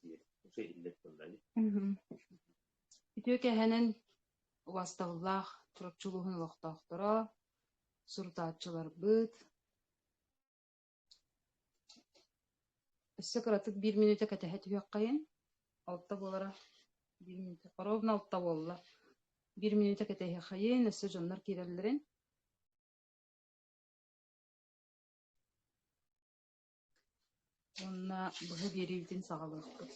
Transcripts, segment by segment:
Иһиллэр буолла дии. Үтүө кэһэнэн убастабыллаах Чурапчы улууһун олохтоохторо, сурутааччыларбыт. Өссө кыратык биир мүнүүтэ кэтэһэ түһүөххэйин. Алта буолара. Биир мүнүүтэ. Ровно алта буолла. Биир мүнүүтэ кэтэһиэххэйин, өссө дьоннор киирэллэрин. Уонна быһа биэриибитин саҕалыахпыт.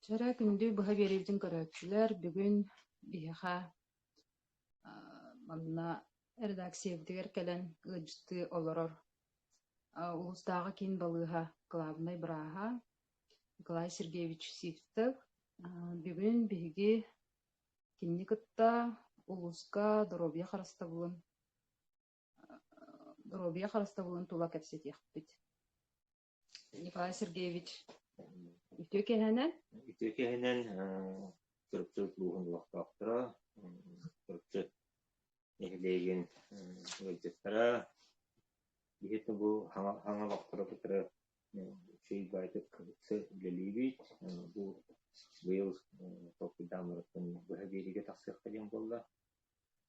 Чөрө күндү быһа биэриибитин көрөөччүлэр, бүгүн биһиэхэ манна редакциябытыгар кэлэн ыалдьыттыы олорор улуустааҕы киин балыыһа кылаабынай бырааһа Николай Сергеевич Сивцев. Бүгүн биһиги Кинини кытта улууска доруобуйа харыстабылын тула кэпсэтиэхпит. Николай Сергеевич, үтүө киэһэнэн. Үтүө киэһэнэн Чурапчы улууһун олохтоохторо, Чурапчы нэһилиэгин ыалдьыттара, биһиги бу хаҥа олохторо кытары Үчүгэй баайдык үлэлиибит. Бу быйыл толкуйдааммытыттан быһа биэриигэ тахсыахха диэн буолла.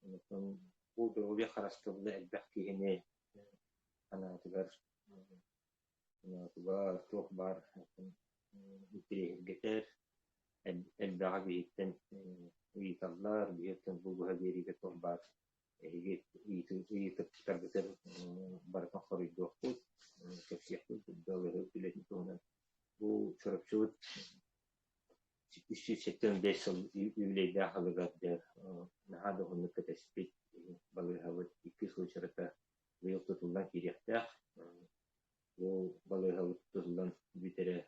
Онтон бу доруобуйа харыстабыла элбэх киһини санаатыгар санаатыгар туох баар интэриэһиргэтэр, элбэҕи биһиттэн ыйыталлар, биһиттэн бу быһа биэриигэ туох баар Эһиги ыйытыктаргытын барытын хоруйдуохпут, кэпсиэхпит балыыһа үлэтин туһунан. Бу Чурапчыбыт 375 сыл үбүлүөйдээх сылыгар дьэ наһаа да уһуннук кэтэспит балыыһабыт иккис уочарата быйыл тутуллан киириэхтээх. Бу балыыһабыт тутуллан бүтэрэ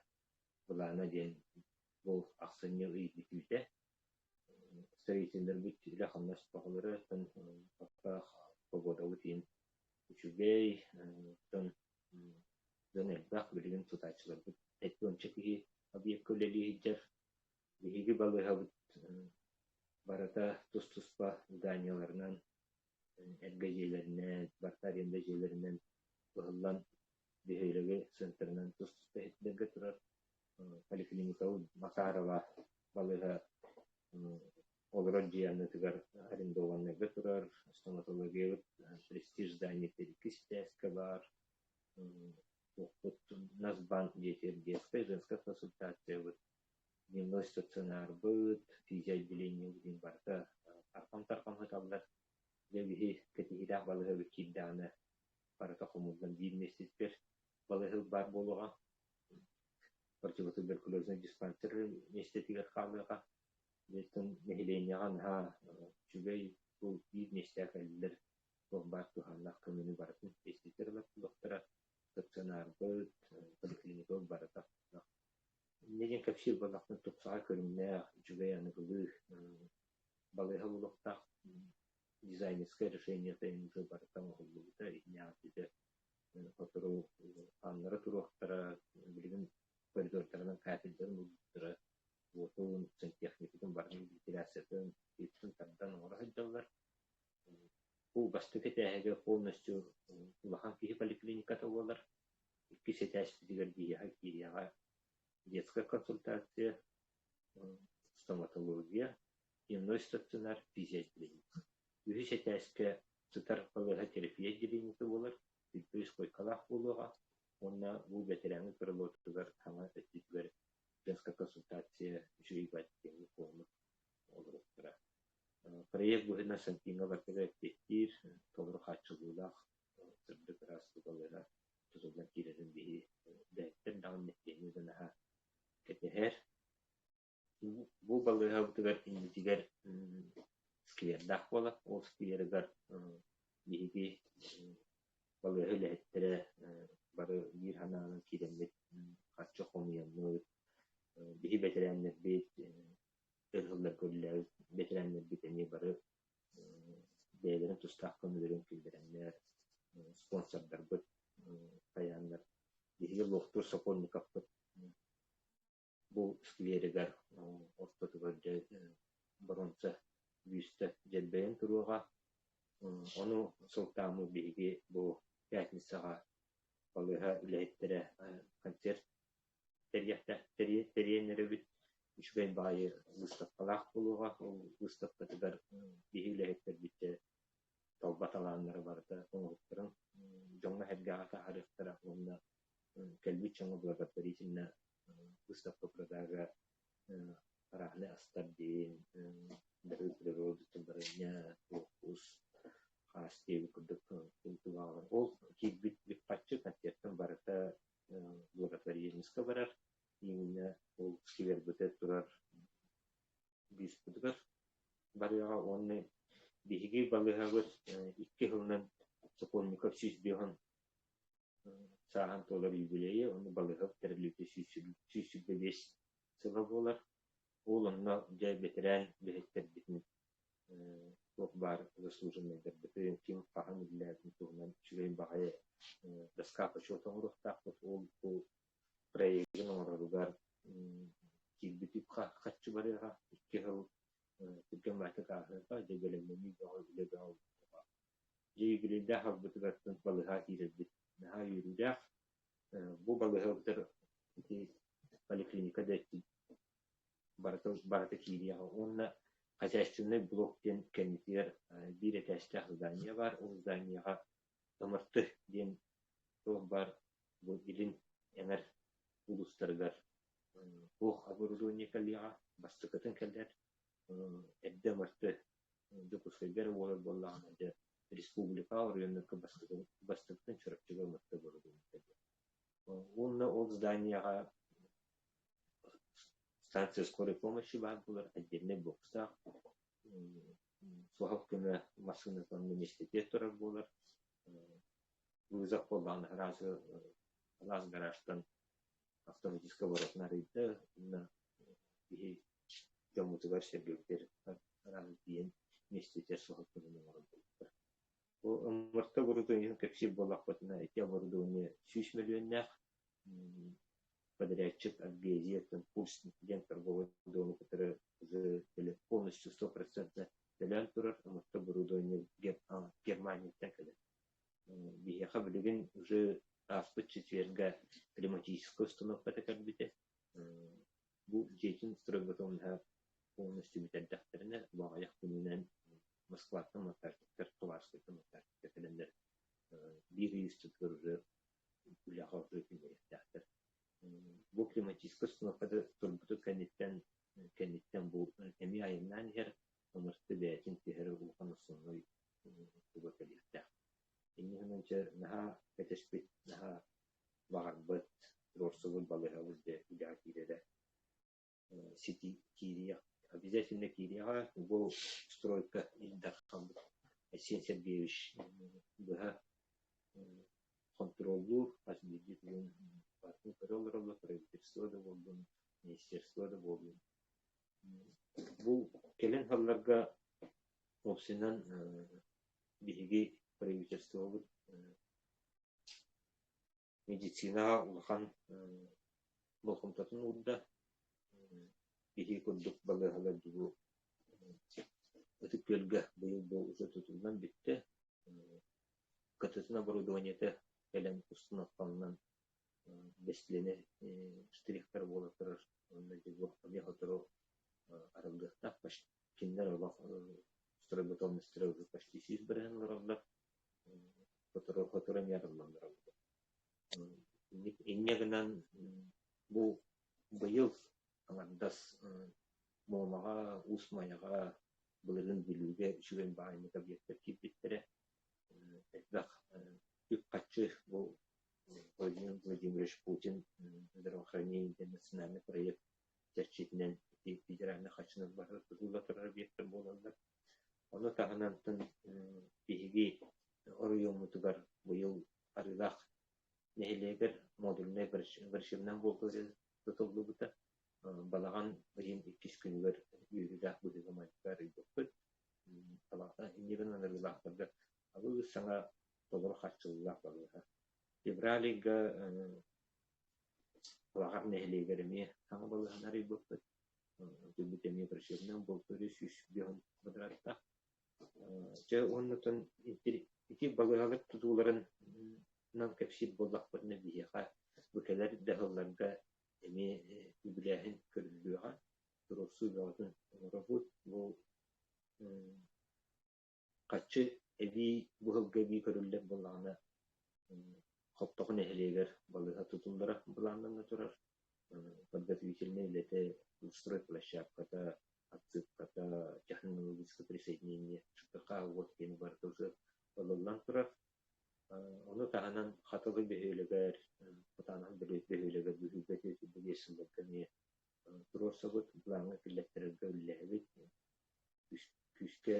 былаана диэн бу ахсынньы ый бүтүүтэ. Строителлэрбит үлэ-хамнас бөҕөлөрө, оттон таптаах погодабыт иһин үчүгэй, оттон дьон элбэх, билигин тутааччыларбыт 70 киһи объекка үлэлии сылдьар. Биһиги балыыһабыт барыта тус-туспа зданиеларынан, эргэ дьиэлэринэн, барыта аренда дьиэлэринэн быһыллан бөһүөлэги центрынан тус-туспа иһиттэргэ турар поликлиникабыт Макарова балыыһа олорор дьиэ аннытыгар арендованнайга турар, стоматологиябыт престиж здание иккис этээскэ баар, туохпут Насбанк диэтир детскай женскай консультациябыт, дневной стационарбыт, физиоотделениебыт диэн барыта тарҕам-тарҕам сыталлар. Дьэ биһи кэтиһиилээх балыыһабыт киирдэҕинэ барыта хомуллан биир миэстэтигэр балыыһа баар буолуоҕа. Противотуберкулезнай диспансер миэстэтигэр хаалыаҕа. Оттон нэһилиэнньэҕэ наһаа үчүгэй бу биир миэстэҕэ кэллилэр туох баар туһааннаах көмөнү барытын миэстэтигэр ылар буолуохтара. Стационарбыт, поликлиникабыт барыта. Инньэ диэн кэпсиир буоллахпына тупсаҕай көрүҥнээх, үчүгэй аныгылыы балыыһа буолуохтаах дизайнерскай решениета уже барыта оҥоһуллубута иһинээҕитэ сотору хааннара туруохтара, билигин коридордарынан кафельдарын уурбуттара, уотун, сантехникатын барытын вентиляциятын, итин тардан оҥоро сылдьаллар. Бу бастакы этээһигэ полностью улахан киһи поликлиниката буолар. Иккис этээспитигэр биһиэхэ киириэҕэ детская консультация, стоматология, дневной стационар, физиоотделение. Үһүс этээскэ сытар балыыһа терапия отделениета буолар, үс куойкалаах буолуоҕа уонна бу бэтэрээҥҥи крылотугар саҥа өттүтүгэр женская консультация үчүгэй диэҥҥэ куомут олоруохтара. Проект быһыытынан Сантиҥҥа барытыгар эппиэттиир, толору хааччыллыылаах сырдык ыраас балыыһа тутуллан киирэрин биһи бэйэттэн даҕаны нэһилиэнньэ да наһаа кэтэһэр. Бу балыыһабытыгар иннитигэр сквердаах буолар. Ол скверыгар биһиги балыыһа үлэһиттэрэ Бары биир санаанан киирэммит, харчы хомуйаммыт, биһи бэтэрээннэрбит, өр сылларга үлэлээбит бэтэрээннэрбит эмиэ бары бэйэлэрин тустаах көмөлөрүн киллэрэннэр, спонсордарбыт хайааннар биһиги луохтуур Сокольниковпыт бу скверигэр ортотугар дьэ боруонса бүүстэ дьэлбэйэн туруоҕа. Ону сылтааммыт биһиги бу пятницаҕа балыыһа үлэһиттэрэ концерт тэрийэн эрэбит. Үчүгэй баҕайы выставкалаах буолуоҕа. Ол выставкатыгар биһи үлэһиттэрбит дьэ талба талааннара барыта оҥоһуктарын дьоҥҥо-сэргэҕэ таһаарыахтара уонна кэлбит дьоҥҥо благотворительно выставка продажа арааһынай астар диэн дары природы барыанньа, туох хаас диэбит курдук култуураҕа. Ол киирбит үп-харчы концертан барыта благотворительноска барар. Именно ол сквербытыгар турар бүүспүтүгэр барыаҕа уонна биһиги балыыһабыт 2 сылынан Сокольников 150 сааһын туолар юбилейа, уонна балыыһа тэриллибитэ 125 сыла буолар. Ол онно дьэ бэтэрээн үлэһиттэрбитин туох баар заслуженнайдарбытын, ким хаһан үлэлээбитин туһунан үчүгэй баҕайы доска почета оҥоруохтаахпыт. Ол бу проегын оҥороругар киирбит үп-харчы барыаҕа, 2 сыл түргэн баҕайытык ааһыаҕа, дьэ бэлэмнэнии бөҕө, үлэ бөҕө буолуоҕа. Дьэ юбилейдаах албытыгар балыыһа киирэрбит наһаа үөрүүлээх. Бу балыыһабытыгар ити поликлиника да барыта, барыта киириэҕэ уонна хозяйственный блок диэн кэннитигэр биир этээстээх здание баар. Ол зданиеҕа МРТ диэн туох баар бу илин эҥэр улуустарыгар туох оборудование кэлиэҕэ, бастакытын кэлэр. Эрдэ МРТ Дьокуускайга эрэ буолар буоллаҕына, дьэ, республика оройуоннарга бастакытын Чурапчыга МРТ оборудование кэлиэ. Уонна ол зданиеҕа станция скорой помощи баар буолар, отдельнай бокстаах, суһал көмө массыынатын миэстэтигэр турар буолар. Вызов буоллаҕына сразу алаас гаражтан автоматическай воротун арыйда уонна киһи дьоммутугар-сэргэбитигэр сразу тиийэн миэстэтигэр суһал көмөнү оҥорор буолбуттар. Бу МРТ оборудованиетын кэпсиир буоллахпытына, ити оборудование 100 мөлүйүөннээх, подрядчик Адгезия Пульс диэн торговай дому кытары уже полностью 100% төлөөн турар МРТ оборудование Германияттан кэлэр. Биһиэхэ билигин уже ааспыт четвергэ климатическай установката кэлбитэ. Бу дьиэтин стройготовноһа полностью бүтэрдэхтэринэ, бу аҕыйах күнүнэн Москваттан монтажниктар, Хабаровскайтан монтажниктар кэлэннэр биир ый устатыгар уже үлэҕэ уже киллэриэхтээхтэр. Бу климатическай установката турбутун кэнниттэн бу эмиэ айаннаан иһэр МРТ бэйэтин түһэрэр улахан основной туга кэлиэхтээх. Инньэ гынан дьэ наһаа кэтэспит, наһаа баҕарбыт, туруорсубут балыыһабыт дьэ үлэҕэ киирэрэ сити киириэх, обязательно киириэҕэ. Бу стройка Ил Дархаммыт Айсен Сергеевич быһа хонтуруоллуур, хас биирдии тугун барытын көрө олороллор, правительство да буоллун, министерство да буоллун. Бу кэлин сылларга уопсайынан биһиги правительствобыт медицинаҕа улахан болҕомтотун уурда. Биһиги курдук балыыһалар бу Ытык Күөлгэ быйыл бу уже тутуллан бүттэ. КТ-тын оборудованиета кэлэн установкаланан бэстилиэнэ штрихтар буола турар уонна эмиэ сотору арыллыахтаах. Кинилэр олох стройготовностара уже почти 100% олороллор. Сотору сотору эмиэ арыллаллар. Инньэ гынан бу быйыл аҥардас Муомаҕа, Уус Майаҕа, былырыын Бүлүүгэ үчүгэй баайынньык объектар киирбиттэрэ. Элбэх үп-харчы бу Владимир Владимирович Путин здравоохранение диэн национальный проект чэрчитинэн федеральнай харчынан барыта тутулла турар объектар буолаллар. Ону таһынан биһиги оройуоммутугар быйыл Арыылаах Нэһилиэгэр модульнай врачебнай буолга тутуллубута. Балаҕан ыйын иккис күнүгэр үөрүүлээх быһыыга-майгыга арыйбыппыт. Иннибин ыҥырыылаахтарга абыыс саҥа толору харчылыылаах балыыһа. Февраль ыйга Балаҕан нэһилиэгэр эмиэ саҥа балыыһаны арыйбыппыт. Түмүк эмиэ врачебнай амбулатория 150 квадраттаах. Дьэ уонна ити балыыһалар тутууларынан кэпсиир буоллахпытына биһиэхэ бу кэлэр дьаһалларга эмиэ үбүлээһин көрүллүөҕэ, туруорсуу бөҕөтүн оҥоробут. Бу Хаччы эбии бу сылга эбии көрүллэр буоллаҕына, Хоптоҕо нэһилиэгэр балыыһа тутуллара былааннана турар. Подготовительнай үлэтэ, стройплощадката, отсыпката, технологическое присоединение, ШКХ уот диэн барыта уже ылыллан турар. Ону таһынан Хатылы бөһүөлэгэр, Кутаанах бөһүөлэгэр Бүлүүгэ 45 сылларга эмиэ туруорсабыт, былааҥҥа киллэттэрэргэ үлэлэһэбит. Күүскэ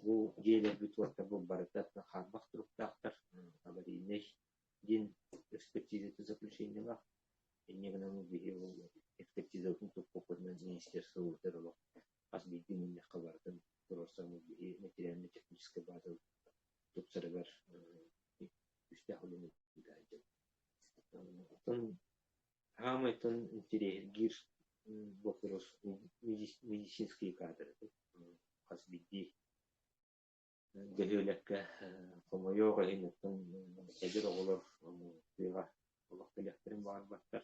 бу дьиэлэрбит уоттарбыт барыта хаарбах туруктаахтар, аварийнай диэн экспертизата заключениелаах. Инньэ гынан биһи ол экспертизабытын туппуппутунан министерство ыытар олох хас биирдии мунньахха барытын туруорсаммыт биһи материально-техническэй база тупсарыгар күүстээх үлэни ыыта сылдьабыт. Оттон Саамайтан интириэһиргиир боппуруос медицинские кадры хас биирдии бөһүөлэккэ хомойуох иһин оттон эдэр оҕолор тыаҕа олох кэлиэхтэрин баҕарбаттар.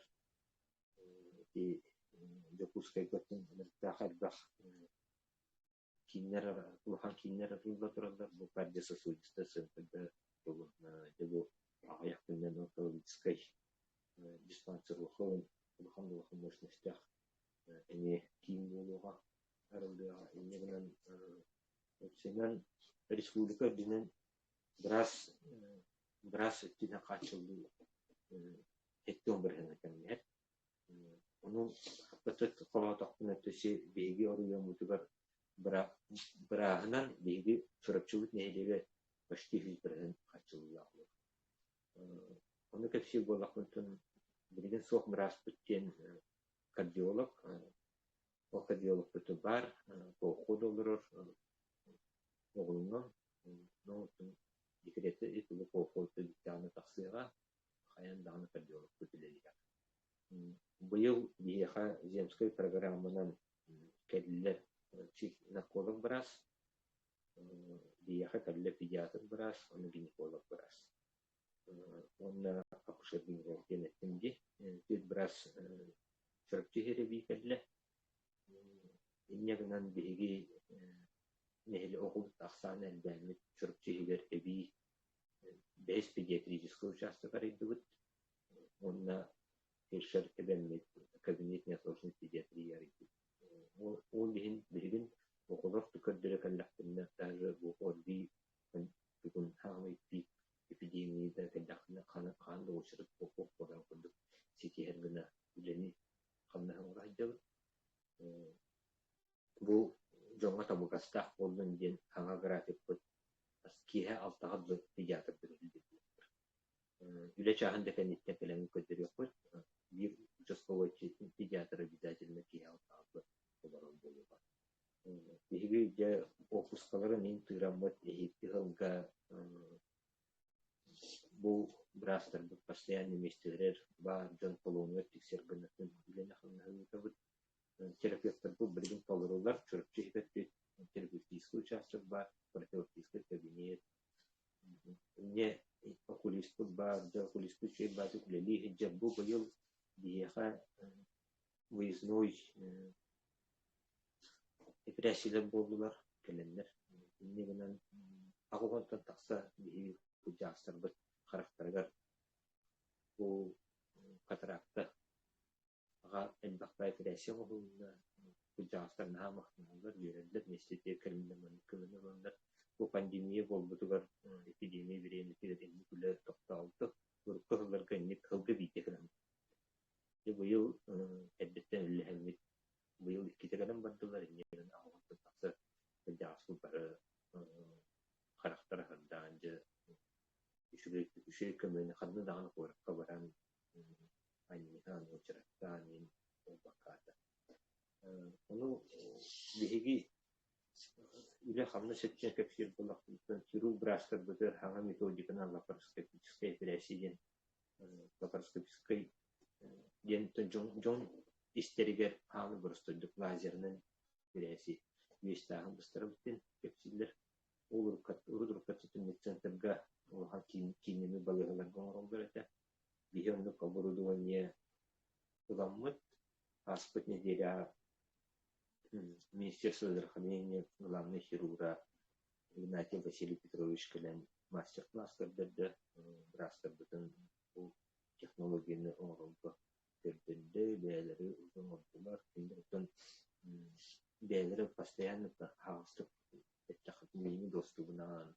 Ити Дьокуускайга оттон ынырыктаах элбэх Кииннэр улахан кииннэр арылла тураллар. Бу кардиососудистая центрга дьэ бу аҕыйах күнүнэн онкологическай диспансер улахан улахан улахан мощностях эмиэ киин буолуоҕа арыллыаҕа. Инньэ гынан уопсайынан республика үрдүнэн быраас быраас өттүнэн хааччыллыы 70 бырыһыана тэҥнэһэр. Ону холоотохпуна өттүсү биһиги оройуоммутугар бырааһынан биһиги Чурапчыбыт нэһилиэгэ почти 100% хааччыллыылаах олорор. Ону кэпсиир буоллахпын билигин суох бырааспыт диэн кардиолог, ол кардиологпыт баар, поход олорор оҕолонон, декрете итилик поход бүттэҕинэ тахсыаҕа, хайаан даҕаны кардиологпыт үлэлиэҕэ. Быйыл биһиэхэ земскэй программанан кэллэ нарколог быраас, биһиэхэ кэллэ педиатр быраас уонна гинеколог быраас. Уонна акушер-гинеколог диэн эттим дии. Түөрт быраас Чурапчы иһэр кэллэ. Инньэ гынан биһиги нэһилиэк оҕобут ахсаана элбээммит Чурапчы иһигэр эбии бэһис педиатрическай учаастак арыйдыбыт уонна фельдшер эбэммит кабинет неотложной педиатрии арыйдыбыт. Ол иһин билигин оҕолор көрдөрө кэллэхтэринэ даже бу ОРВИ бүгүн саамай пик эпидемията кэллэхпинэ хаан да уочарат буолуох буоларын курдук ситиһэр гына үлэни хамнаһы оҥоро сылдьабыт. Бу дьоҥҥо табыгастаах буоллун диэн саҥа графикпыт киэһэ алтаҕа дылы педиатрдар үлэлииллэр. Үлэ чааһын да кэнниттэн кэлэн көрдөрүөхпүт. Биир участковай педиатр обязательно киэһэ алтаҕа дылы олорор буолуоҕа. Биһиги дьэ уоппускаларын иһин тыыраммыт эһиги ыалга бу быраастарбыт постоянно миэстэлэрэр баар дьон толуонугар тиксэр гына үлэни-хамнаһы ыытабыт. Терапевтарбыт билигин толоруллар. Чурапчы иһигэр терапевтическай учаастак баар, профилактическай кабинет. Эмиэ окулиспыт баар, дьэ окулиспыт үчүгэй баҕайытык үлэлии сылдьар. Бу быйыл биһиэхэ выездной эпэрээссийэлэр буоллулар, кэлэннэр. Инньэ гынан 80-тан тахса биһиги кырдьаҕастарбыт харахтарыгар бу катаракта Аҕа элбэх эпэрээссийэ оҥоһулунна, кырдьаҕастар наһаа махтаналлар, үөрэллэр, миэстэтигэр кэлэннэр маннык көмөнү ыланнар. Бу пандемия буолбутугар эпидемия бириэмэтигэр инник үлэ тохтообута. Урукку сылларга инник сылга биирдэ кэлэн Дьэ быйыл эрдэттэн үллэһэммит, быйыл иккитэ кэлэн бардылар, инньэ гынан аҕабыттан тахса кырдьаҕаспыт бары харахтара сырдаан дьэ үчүгэй Үчүгэй көмөнү ханна даҕаны куоракка баран анньыһан, уочараттаан иһин буолбакка Ону биһиги үлэ-хамнас өттүнэн кэпсиир буоллахпытына, хирург быраастарбытыгар саҥа методиканан лапароскопическай эпэрээссийэ диэн лапароскопическай диэн дьон, дьон истэригэр хааны боростуойдук лазерынан эпэрээссийэ үөстээҕин быстарабыт диэн кэпсииллэр. Ол урут-уруккаттан медцентрга улахан кииннэммит балыыһаларга оҥороллор этэ. Биһи оннук оборудование ыламмыт, ааспыт нэдиэлэҕэ Министерство здравоохранения главный хирурга Игнатий Василий Петрович кэлэн мастер-класс көрдөрдө, быраастарбытын бу технологияны оҥорорго көрдөрдө, бэйэлэри оҥордулар. Оттон бэйэлэрэ постоянно аһаҕастык эттэххэ миини достугунаан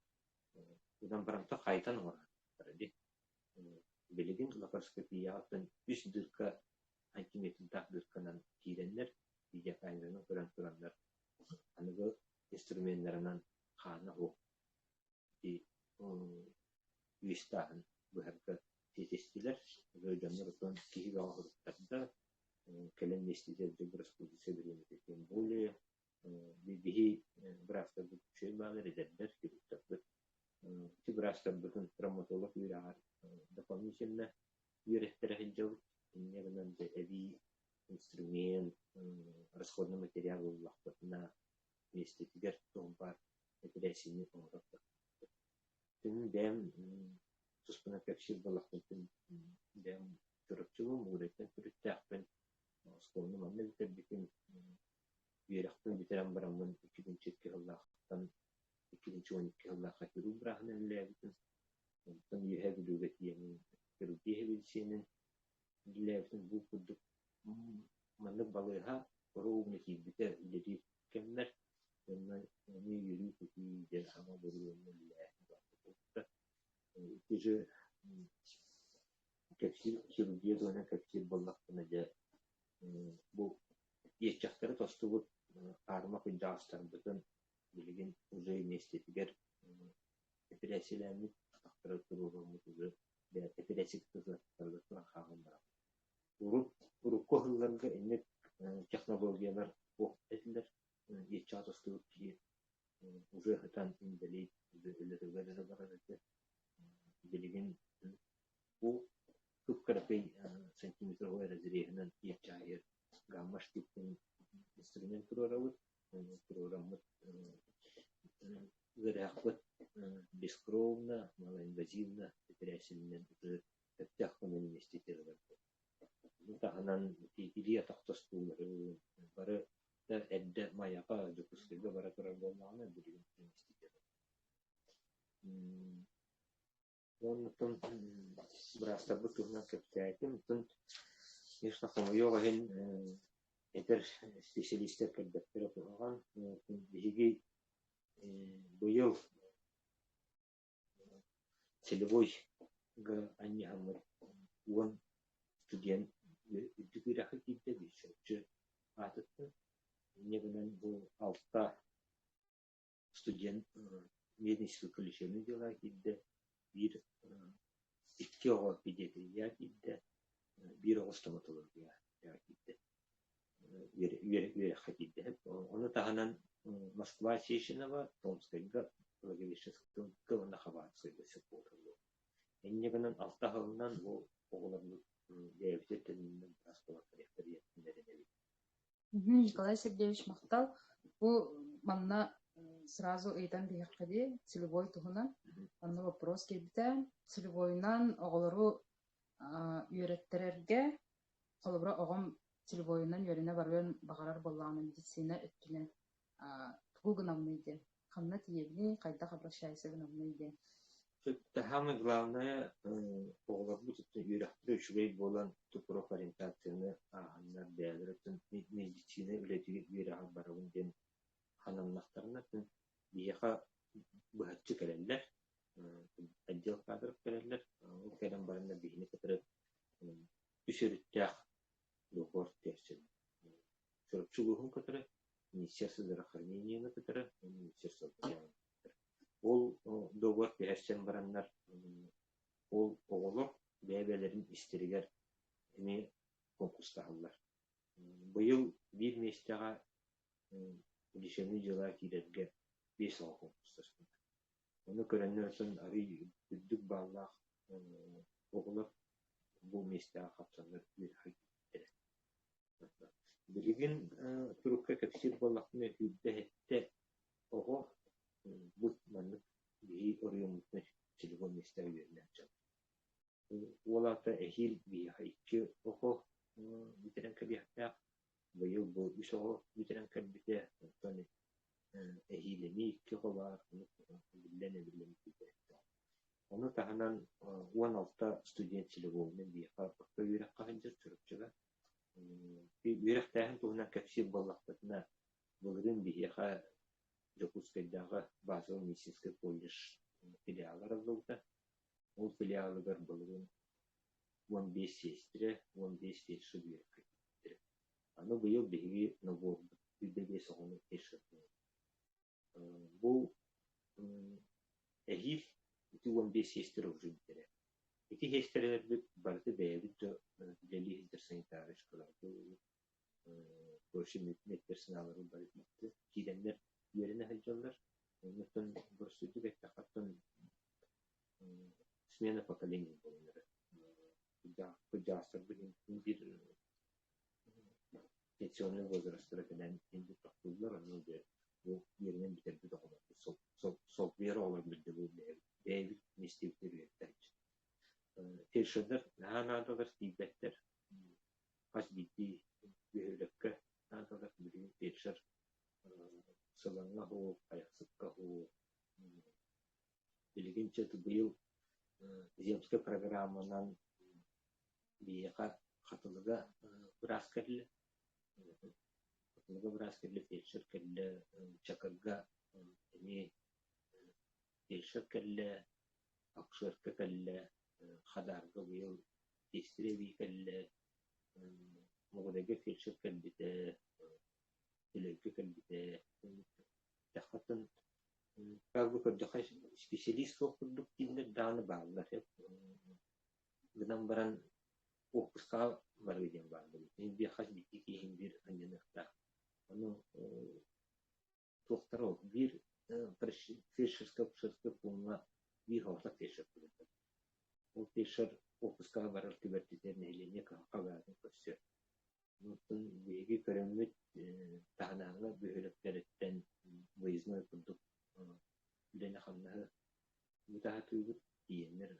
ынан барамта хайтан оҥорор дии. Билигин лапароскопияҕыттан үс дырка сантиметрдаах дырканан киирэннэр, видеокамеранан көрөн тураннар, аныгы инструменнарынан хаана суох ити үөстааһын быһарга ситистилэр. Дьоннор оттон киһи бөҕө суруттарда, кэлэн миэстэтигэр бырастыыллыы бириэмэтэ тем более Биһи быраастарбыт үчүгэй баалар, эдэрдэр, хирургтарбыт. Ити быраастарбытын травматолог үөрэҕэр дополнительно үөрэттэрэ сылдьабыт. Инньэ гынан дьэ эбии инструмент, расходный материал ыллахпытына миэстэтигэр туох баар эпэрээссийэни оҥорор Мин бэйэм туспунан кэпсиир буоллахпын, бэйэм Чурапчыбын, Мугудайтан төрүттээхпин, оскуоланы манна бүтэрбитим, үөрэхпин бүтэрэн бараммын 2002 сыллаахтан 2012 сыллаахха хирург бырааһынан үлэлээбитим. Онтон Үөһээ Бүлүүгэ тиийэммин хирургия сэбиэдиссэйинэн үлэлээбитим. Бу курдук маннык балыыһа оруобуна киирбитэ үлэлиир кэммэр уонна эмиэ үөрүү-көтүү диэн саҥа боруонна үлэлээһин буолбута. Ити же кэпсиир хирургия туһунан кэпсиир буоллахпына дьэ бу иэччэхтэрэ тостубут аарыма кырдьаҕастарбытын билигин уже миэстэтигэр эпэрээссийэлээммит атахтара туруоруммут уже эпэрээссийэ туран хаалан баран Урут урукку сылларга инник технологиялар суох этилэр. Иэччэҕэ тостубут киһи уже сытан инбэлиит үлэтигэр эрэ барар этэ. Билигин бу кып-кыракый сантиметровай разреһынан иэччэҕэ гамма-штыктын инструмент туруорабыт. Туруораммыт ыарыһахпыт бескровно, малоинвазивно эпэрээссийэнэн сөптөөх көмөнү миэстэтигэр ыларбыт. Ону таһынан илии-атах тостуулары бары да эрдэ Майаҕа, Дьокуускайга бара турар буоллаҕына, билигин миэстэтигэр Уонна быраастарбыт туһунан кэпсээтим. Оттон конечно, хомойуох иһин, эдэр специалистэр кэлбэттэрэ куһаҕан. Биһиги быйыл Целевойга анньыһаммыт 10 студент үрдүк үөрэххэ киирдэ, биир аатыттан. Инньэ гынан бу алта студент мединститутка лечебное дела киирдэ, биир икки оҕо педиатрия киирдэ, биир оҕо стоматология киирдэ үөрэххэ киирдэ. Ону таһынан Москва Сеченова, Томскайга, Благовещенскайга уонна Хабаровскайга сөп буолаллар. Инньэ гынан алта сылынан бу оҕолорбут бэйэбит өттүнэн быраас буолан кэлиэхтэрэ диэн эрэнэбит. Николай Сергеевич махтал. Бу манна сразу ыйытан биһиэххэ дии целевой туһунан. Онно вопрос киирбитэ. Целевойунан оҕолору үөрэттэрэргэ холобура оҕом целевойунан үөрэнэ барыан баҕарар буоллаҕына медицина өттүнэн тугу гынаммый диэн, ханна тиийэбиний, хайдах обращайся гынаммый диэн. Самое главное, оҕолорбут үөрэхтэрэ үчүгэй буолан профориентацияны ааһаннар бэйэлэрэ медицина үлэтигэр үөрэҕэр барабын диэн хананнахтарына биһиэхэ быһаччы кэлэллэр, отдел кадров кэлэллэр, ол кэлэн бараннар биһини кытары үс өрүттээх договор түһэрсэбит. Чурапчы улууһун кытары, Министерство здравоохранениены кытары уонна Министерство образования кытары. Ол договор түһэрсэн бараннар, ол истэригэр эмиэ куонкурстаһаллар. Быйыл биир миэстэҕэ лечебный дьыала киирэргэ 5 оҕо куонкурстаспыт. Ону көрөннөр оттон арыый үрдүк бааллаах оҕолор бу миэстэҕэ хапсаннар үөрэххэ киирбиттэрэ. Билигин турукка кэпсиир буоллахпына, 27 оҕо бу маннык биһиги оройуоммутунан целевой миэстэҕэ үөрэнэр дьон. Уол аата эһиил биһиэхэ икки оҕо бүтэрэн кэлиэхтээх. Быйыл бу үс оҕо бүтэрэн кэлбитэ, онтон эһиил эмиэ икки оҕо баар, эбиллэн эбиллэн бүтэрдээх. Ону таһынан 16 студент целевойунан биһиэхэ орто үөрэххэ сылдьар Чурапчыга. Үөрэхтээһин туһунан кэпсиир буоллахпытына, былырыын биһиэхэ Дьокуускайдааҕы базовый медицинскэй колледж филиала арыллыбыта. Ол филиалыгар былырыын 15 сиэстэрэ, 15 фельдшер үөрэххэ киирбиттэрэ. Аны быйыл биһиги наборбут 25 оҕону фельдшердыыбыт. Бу эһиил ити 15 сиэстэрэ уже бүтэрэ. Ити сиэстэрэлэрбит барыта бэйэбит да үлэлии сылдьар санитарочкаларбыт, прочие медперсоналлары бары киирэннэр үөрэнэ сылдьаллар. Оннуттан боростуойдук эттэххэ, смена поколений буолан эрэр. Кырдьаҕастарбыт биир пенсионный возрастара кэлэн инде тохтууллар, ону дьэ бу үөрэнэн бүтэрбит оҕолорбут солбуйар оҕолорбут дьэ бу бэйэбит миэстэбитигэр үөрэттэр. Фельдшердэр наһаа наадалар тиийбэттэр. Хас биирдии бөһүөлэккэ наадалар билигин фельдшер Сылаҥҥа уһук, Хайахсыкка уһук. Билигин чэ быйыл земскэй программанан биһиэхэ Хатылыга быраас кэллэ. Хатылыга быраас кэллэ, фельдшер кэллэ, Чакырга эмиэ фельдшер кэллэ, акушерка кэллэ, Хадаарга быйыл сиэстэрэ эбии кэллэ, Мугудайга фельдшер кэлбитэ, Төлөйгө кэлбитэ. Атын как бы көрдөххө специалист суох курдук дииллэр даҕаны бааллар. Гынан баран уоппускаҕа барыы диэн баар буолбут. Биир хас биирдии киһи биир анньыныахтаах. Ону туохтара ол биир фельдшерскай-акушерскай пууҥҥа биир оҕото фельдшер буолар. Ол фельдшер уоппускаҕа барар түбэлтэтигэр нэһилиэнньэ кыһалҕа баарын көрсөр. Оттон биһиги көрөммүт таһынааҕы бөһүөлэктэриттэн выездной курдук үлэни-хамнаһы бытаатыыбыт. Тиийэннэр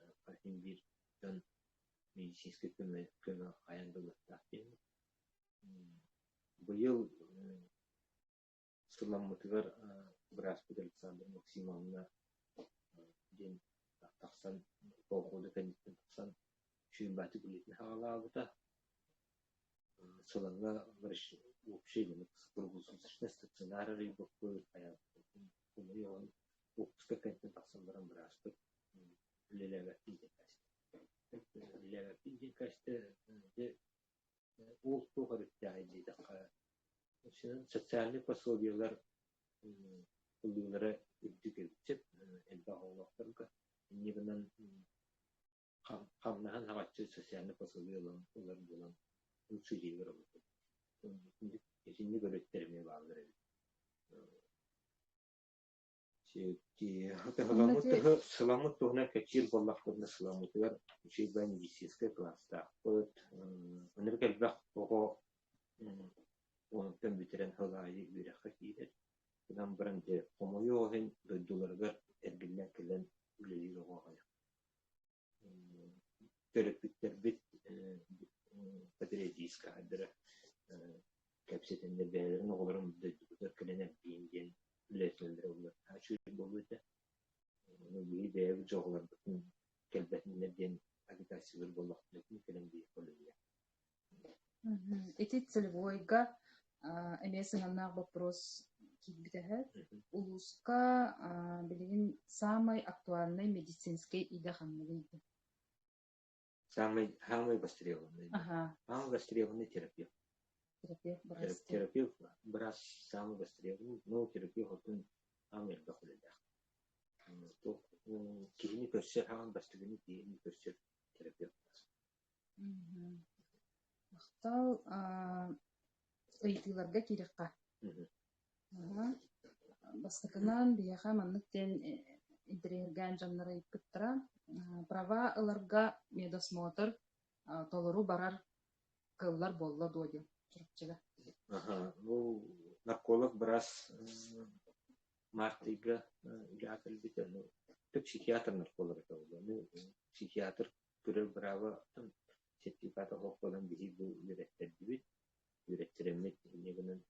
син биир дьон медицинскэй көмө көмө хайаан да ылыахтаах диэммит. Быйыл сыламмытыгар бырааспыт Александра Максимовна диэн тахсан полгода кэнниттэн тахсан сүүрбэти үлэтин саҕалаабыта. Сылаҥҥа общий круглосуточный стационар арыйбыппыт, хомуйуоҕун уоппуска кэнниттэн тахсан баран бырааспыт үлэлээбэппин диэн кэстэ. Үлэлээбэппин диэн кэстэ дьэ ол туох өрүттээҕий диэтэххэ социальнай пособиелар ылыылара үрдүк эбит сөп элбэх оҕолоохторго. Инньэ гынан хамнаһын хаҕаччы социальнай пособие ылан ылар буолан ылсыһыыгар олорбут. Итинник өрүттэр эмиэ бааллар эбит. Сыламмыт туһунан кэпсиир буоллахпытына сыламмытыгар үчүгэй медицинскэй кылаастаахпыт. Ынырык элбэх оҕо онтон бүтэрэн сыл аайы үөрэххэ киирэр. Гынан баран дьэ хомойуох иһин дойдуларыгар эргиллэн кэлэн үлэлиир оҕо аҕыйах. Төрөппүттэрбит патриотическайдара кэпсэтэннэр бэйэлэрин оҕолорун дойдубутугар кэлэн эргийин диэн үлэлэтэллэрэ буоллар үчүгэй буолуо этэ. Ону биһиги бэйэбит дьоҕуларбытын кэлбэтиннэр диэн агитациялар буоллахпына кэлэн биһиэхэ үлэлиэ. Ити целевойга эмиэ сыһыаннаах боппуруос киирбит эһэ. Улууска билигин саамай актуальнай медицинскэй идэ ханныгый? Самый, самый востребованный. Ага. Самый востребованный терапевт. Терапевт быраас. Терапевт быраас самый востребованный, но терапевт отун самый элбэх үлэлээх. Киһини көрсөр, хаан бастыгыны киһини көрсөр терапевт быраас. Махтал ыйытыыларга киириэххэ. Бастакынан биһиэхэ маннык диэн интэриэһиргээн дьоннор ыйыппыттара. Права ыларга медосмотр толору барар кыаллар буолла дуо диэн Чурапчыга. Бу нарколог быраас март ыйга үлэҕэ кэлбитэ. Психиатр нарколог этэ буолла. Психиатр көрөр бырааба сертификата суох буолан биһиги бу үөрэттэрдибит. Үөрэттэрэммит инньэ гынан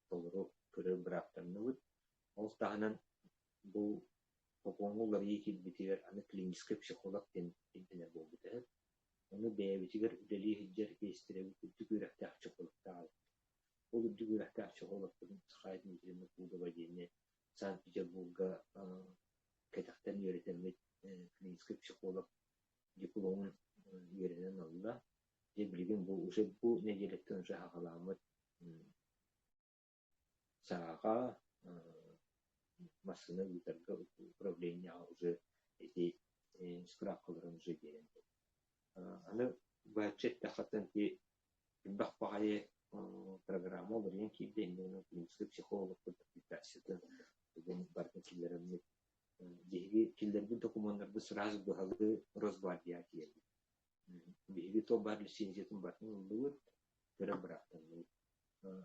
толору көрөр бырааптанныбыт. Ол таһынан бу сокуоҥҥа уларыйыы киирбитигэр аны клиническэй психолог диэн ирдэнэр буолбута үһү. Ону бэйэбитигэр үлэлии сылдьар тиэстэрэбит үрдүк үөрэхтээх психологтаах эбит. Ол үрдүк үөрэхтээх психологпытын Сахая Дмитриевна Пудова диэни Санкт-Петербурга кэтэхтэн үөрэтэммит клиническэй психолог дипломун үөрэнэн ылла. Дьэ билигин бу уже бу нэдиэлэттэн уже саҕаламмыт сааҕа массыына ыытарга управлениеҕа уже ити справкаларын уже биэрэн Аны быһаччы эттэххэ ити элбэх баҕайы программа уларыйан киирдэ иннинэ клиническэй психологпыт аккредитациятын бүгүн барытын киллэрэммит биһиги киллэрбит докумуоннарбыт сразу быһалыы Росгвардияҕа тиийэллэр. Биһиги туох баар лицензиятын барытын ыллыбыт, көрөн быраактанныбыт.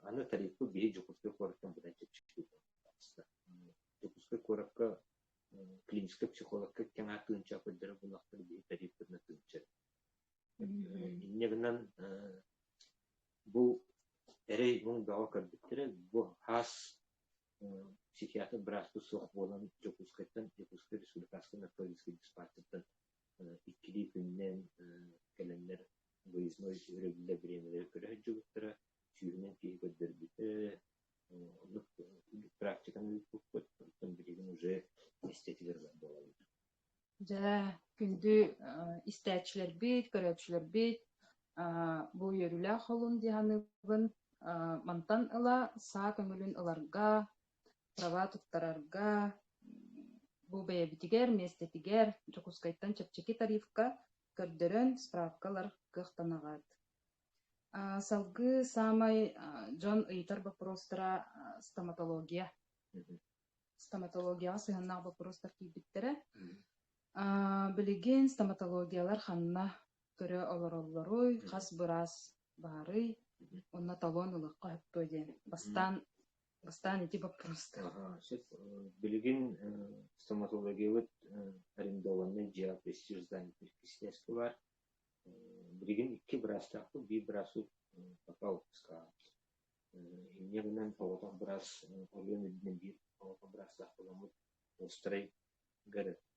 Аны тарифпыт биһи Дьокуускай куораттан быдан чэпчэки таҕыста. Дьокуускай куоракка клиническэй психологка кэҥээ тыынча көрдөрөр буоллахтар биһи тарифпытына тыынча. Инньэ гынан бу эрэй муҥ бөҕө көрбүттэрэ бу хаас психиатр бырааспыт суох буолан Дьокуускайтан Дьокуускай республиканскай наркологическай диспансертан иккилии күнүнэн кэлэннэр выездной өрөбүллэр бириэмэлэри көрө сылдьыбыттара, сүүһүнэн киһи көрдөрбүтэ, оннук практиканы ыыппыппыт, оттон билигин уже миэстэтигэр буолабыт. Дьэ, күндү истээччилэрбит, көрөөччүлэрбит, бу үөрүүлээх холун дии саныыбын. Мантан ыла саа көҥүлүн ыларга, права туттарарга, бу бэйэбитигэр, миэстэтигэр Дьокуускайтан чэпчэки тарифка көрдөрөн справка ылар кыахтанаҕыт. Салгыы саамай дьон ыйытар боппуруостара стоматология. Стоматологияҕа сыһыаннаах боппуруостар киирбиттэрэ. Билигин стоматологиялар ханна көрө олороллоруй, хас быраас баарый, уонна талон ылыахха сөп дуо диэн. Бастаан бастаан ити боппуруостар. Сөп. Билигин стоматологиябыт арендованный дьиэ престиж здание Кисневскэ баар. Билигин икки быраастаахпыт, биир бырааспыт пока отпускаҕа. Инньэ гынан соҕотох быраас оройуон үрдүнэн биир соҕотох быраастаах буоламмыт острай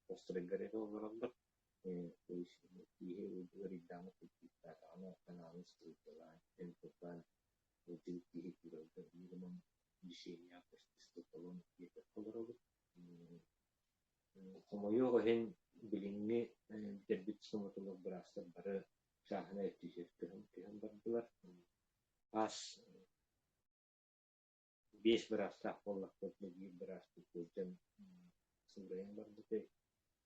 острайгар эрэ олороллор. То есть киһи ыарыйдаҕына кырдьыктаатаҕына анаалыс сылдьалаан, эмп-тутаан сылдьыбыт киһи куурарга инньэ гынан лечениеҕа постистотолон диэтэххэ олоробут. Хомойуох иһин, билиҥҥи бүтэрбит стоматолог быраастар бары чааһынай өттүгэр көһөн бардылар. Аас биэс быраастаах буоллахпытына биир бырааспыт сылдьан суурайан барбыта,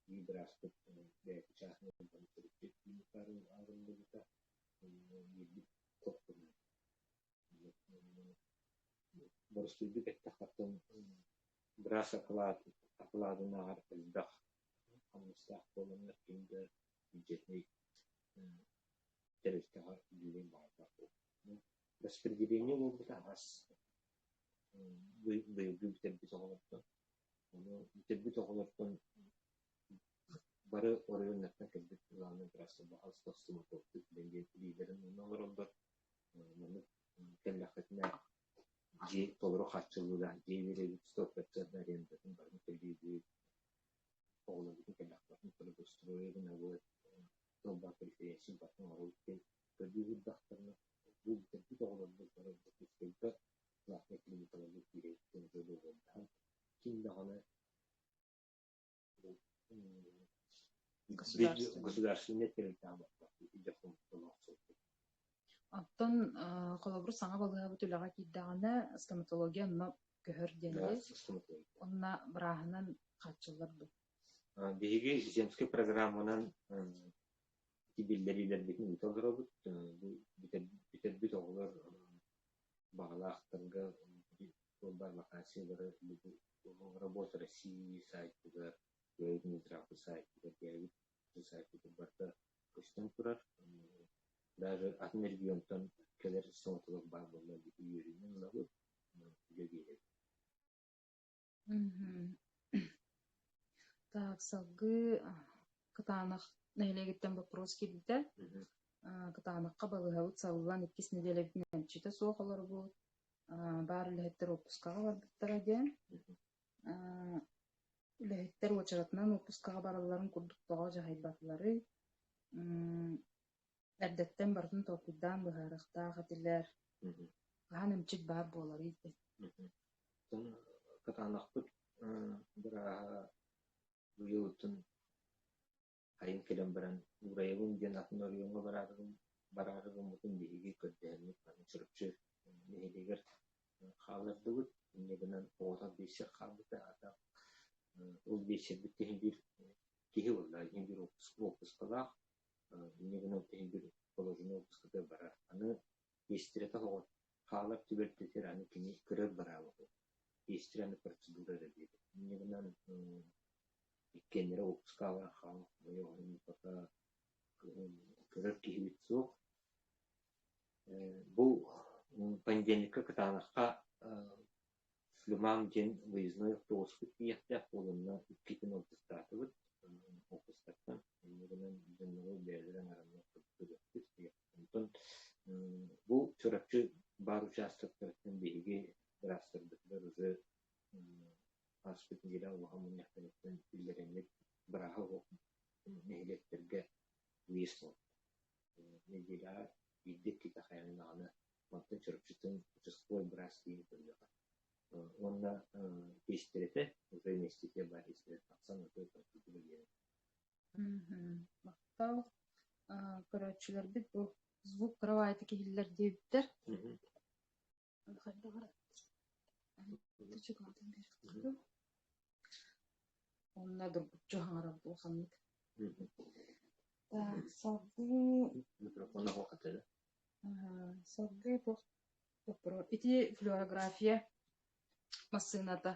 биир бырааспыт бэйэтэ чааһынай төрүппүт арыллыбыта, биирбит куттанан Боростуойдук эттэххэ, быраас акылаатынааҕар элбэх хамнастаах буоланнар ким да бюджетнай тэрилтэҕэ үлэлиэн баҕарбат буолбут. Распределение буолбута араас быйылгы бүтэрбит оҕолортон, ону бүтэрбит оҕолортон бары оройуоннартан кэлбит главнай быраастар баҕалаах стоматологтар диэн илиилэрин уна олороллор. Маннык кэллэххитинэ дьиэ толору хааччыллыылаах дьиэ биэрэбит, 100% арендатын барытын төлүүбүт, оҕолорбутун кэллэхпитин трудоустроили гынабыт, тылбаа преференция барытын оҥоробут диэн көрдүү сырдахтарына, бу бүтэрбит оҕолорбут бары Дьокуускайга платнай клиникаларга киирэбит диэн договордаһан, ким даҕаны государственнай тэрилтэҕэ барбат дьэ Оттон холобур саҥа балыыһабыт үлэҕэ киирдэҕинэ стоматология онно көһөр диэн Онно бырааһынан хааччыллар дуу? Биһиги земскэй программанан Ити биллэриилэрбитин ыыта олоробут. Бу бүтэрбит оҕолор баҕалаахтарга баар вакансиялары Работа России сайтыгар, Минздравы сайтыгар, бэйэбит сайтыгар барыта көстөн турар. Даже атын регионтан кэлэр стоматолог баар буолла үөрүүнэн ылабыт, үлэ биэрэбит. Так, салгыы Кытаанах нэһилиэгиттэн боппуруос киирбитэ. Кытаанахха балыыһабыт сабыллан иккис нэдиэлэбитин эмчитэ суох олоробут. Баар үлэһиттэр уоппускаҕа барбыттара диэн. Үлэһиттэр уочаратынан уоппускаҕа баралларын курдук тоҕо дьаһайбатыларый? Эрдэттэн барытын толкуйдаан быһаарыахтаах этилэр. Хаһан эмчит баар буоларый диэн. Кытаанахпыт бырааһа быйылытын хайын кэлэн баран уурайабын диэн атын оройуоҥҥа бараары гыммытын биһиги көрдөһөммүт аны Чурапчы нэһилиэгэр хааллардыбыт. Инньэ гынан оҕото биэссэр хаалбыта. Ата ол биэссэрбит киһи биир киһи буолла, иһин биир уоппускалаах. Инньэ гынан иһин биир положение уоппуската барар. Аны Иэстэрэтэ оһоҕо хаалар түбэлтэтигэр аны кини көрөр бырааба суох. Иэстэрэ аны процедура эрэ диэбит. Инньэ гынан иккиэннэрэ уоппускаҕа хаалан хомойуох пока көрөр киһибит суох. Бу понедельникка Кытаанахха Флюмам диэн выездной автобуспут тиийиэхтээх буоланна иккитин отпустаатыбыт. Отпускаттан инньэ гынан дьоннору бэйэлэрэ аҥараннар көрүөхпүт. Онтон бу Чурапчы баар участоктарыттан биһиги быраастарбытыгар уже ааспыт нэдиэлэ улахан мунньахтарыттан биллэрэммит бырааһа суох нэһилиэктэргэ выезд буолла. Нэдиэлэҕэ биирдэ-иккитэ хайаан даҕаны мантан Чурапчыттан участковай быраас тиийэн көрүөҕэ. Уонна тиэстэрэтэ, уже миэстэтигэр баар тиэстэрэ тахсан ото процедура биэрэр. Махтал. Көрөөччүлэрбит бу звук кровати киһиллэр диэбиттэр. Онно доргуччу хаҥарар улаханнык. Так, салгыы Микрофон оһох этэ. Салгыы туох боппуруос ити флюорография массыыната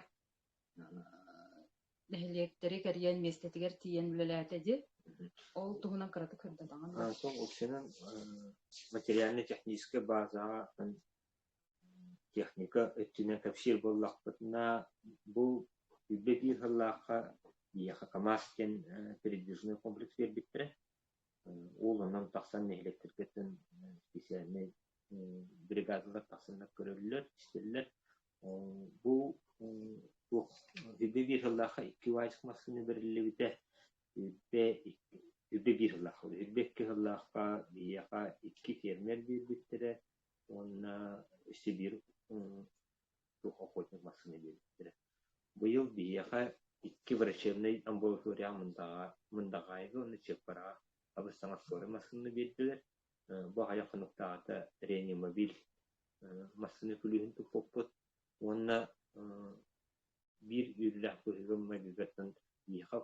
нэһилиэктэри кэрийэн миэстэтигэр тиийэн үлэлээтэ дии. Ол туһунан кыратык сырдатаҕын дуо? Сол общинан материально-техническэй базаҕа техника өттүнэн кэпсиир буоллахпытына, бу үрдэ биир сыллаахха биһиэхэ КАМАЗ диэн передвижной комплекс биэрбиттэрэ. Ол онон тахсан нэһилиэктэргиттэн специальнай бригадалар тахсаннар көрөллөр, истэллэр. Бу туох үрдэ биир сыллаахха икки УАЗик массыына бэриллибитэ. Үрдэ үрдэ биир сыллаахха, үрдэ икки сыллаахха биһиэхэ икки фермер биэрбиттэрэ уонна өссө биир туох охотник массыына биэрбиттэрэ. Быйыл биһиэхэ икки врачебнай амбулаторияҕа Мындаҕаайыга уонна Чыаппараҕа абыс-саҥа скорай массыынаны биэрдилэр. Бу аҕыйах хонуктааҕыта реанимобиль массыына күлүүһүн туппуппут уонна биир үөрүүлээх быһыыга-майгыгаттан биһиэхэ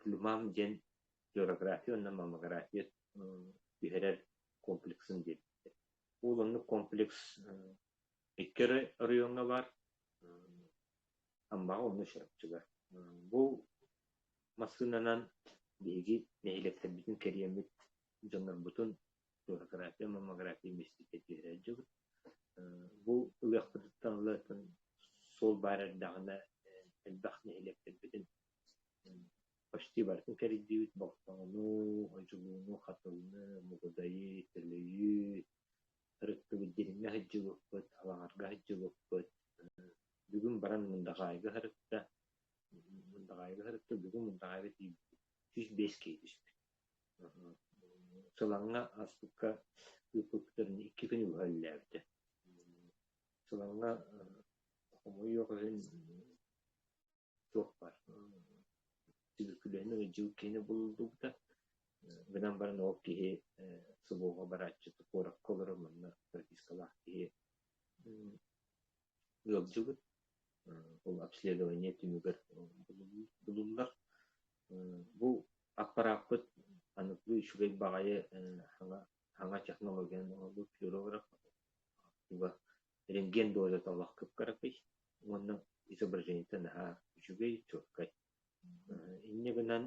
флюмам диэн флюорография уонна маммография түһэрэр комплексын биэрбиттэр. Ол оннук комплекс икки эрэ оройуоҥҥа баар, Аммаҕа уонна Чурапчыга. Бу массыынанан биһиги нэһилиэктэрбитин кэрийэммит дьоннорбутун флюорография, маммография миэстэтигэр түһэрэ сылдьабыт. Бу ылыахпытыттан ыла суол баар эрдэҕинэ элбэх нэһилиэктэрбитин почти барытын кэрийдибит. Болтоҥону, Одьулууну, Хатылыны, Мугудайы, Төлөйү ырыттыбыт, Дириҥҥэ сылдьыбыппыт, Алаҕарга сылдьыбыппыт. Бүгүн баран Мындаҕаайга сырытта. Мындаҕаайга сырытта, бүгүн Мындаҕаайга тиийбиппит. 105 киһи түспүт. Сылаҥҥа ааспыкка ыыппыппытын икки күнү быһа үлэлээбитэ. Сылаҥҥа хомойуох иһин туох баар түбүкүлэһин ыдьыы киһини булуллубута. Гынан баран ол киһи СВО-ҕа барааччы куоракка олорор манна пропискалаах киһи ыалдьыбыт. Ол обследование түмүгэр булуллар. Бу аппарааппыт Аныгы үчүгэй баҕайы саҥа саҥа технологияны оҥорбут флюорограф туга рентген дозата олох кып-кыракый уонна изображениета наһаа үчүгэй, чуолкай. Инньэ гынан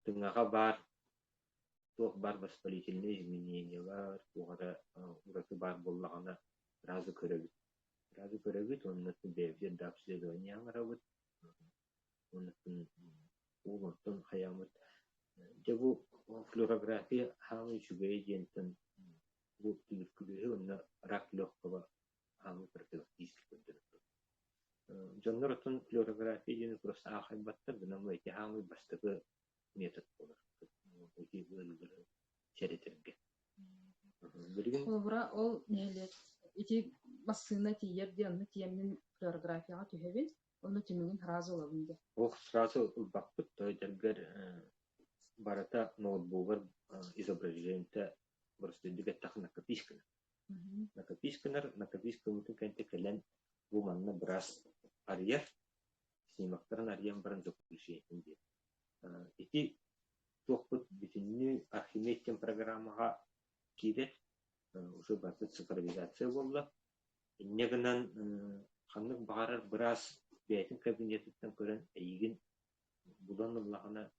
тыҥаҕа баар туох баар воспалительные изменениелар, туох эрэ ураты баар буоллаҕына сразу көрөбүт. Сразу көрөбүт уонна бэйэбитин да обследование оҥоробут. Уонна ол онтон хайааммыт дьэ бу флюорография хаамыы үчүгэйэ диэнтэн бу түбүркүлүөһү уонна рак легкого хаамыы профилактически көрдөрөр. Дьоннор оттон флюорография диэни просто аахайбаттар гынан ити хаамыы бастакы метод буолар. Ити ыарыылары сэрэтэргэ. Билигин Холобура, ол нэһилиэк ити массыына тиийэр диэн онно тиийэммин флюорографияҕа түһэбин, онно түмүгүн сразу ылабын диэн. Ол сразу ылбаппыт, тоойдоргор барыта ноутбугар изображениета боростуойдук эттэххэ накопись гынар. Накопись гынар, накопись гыммытын кэннэ кэлэн бу манна быраас арыйар, снимоктарын арыйан баран заключениетын биэрэр. Ити туохпут бүтүннүү Архимед диэн программаҕа киирэр, уже барыта цифровизация буолла. Инньэ гынан ханнык баҕарар быраас бэйэтин кабинетыттан көрөн эйигин булан ыллаҕына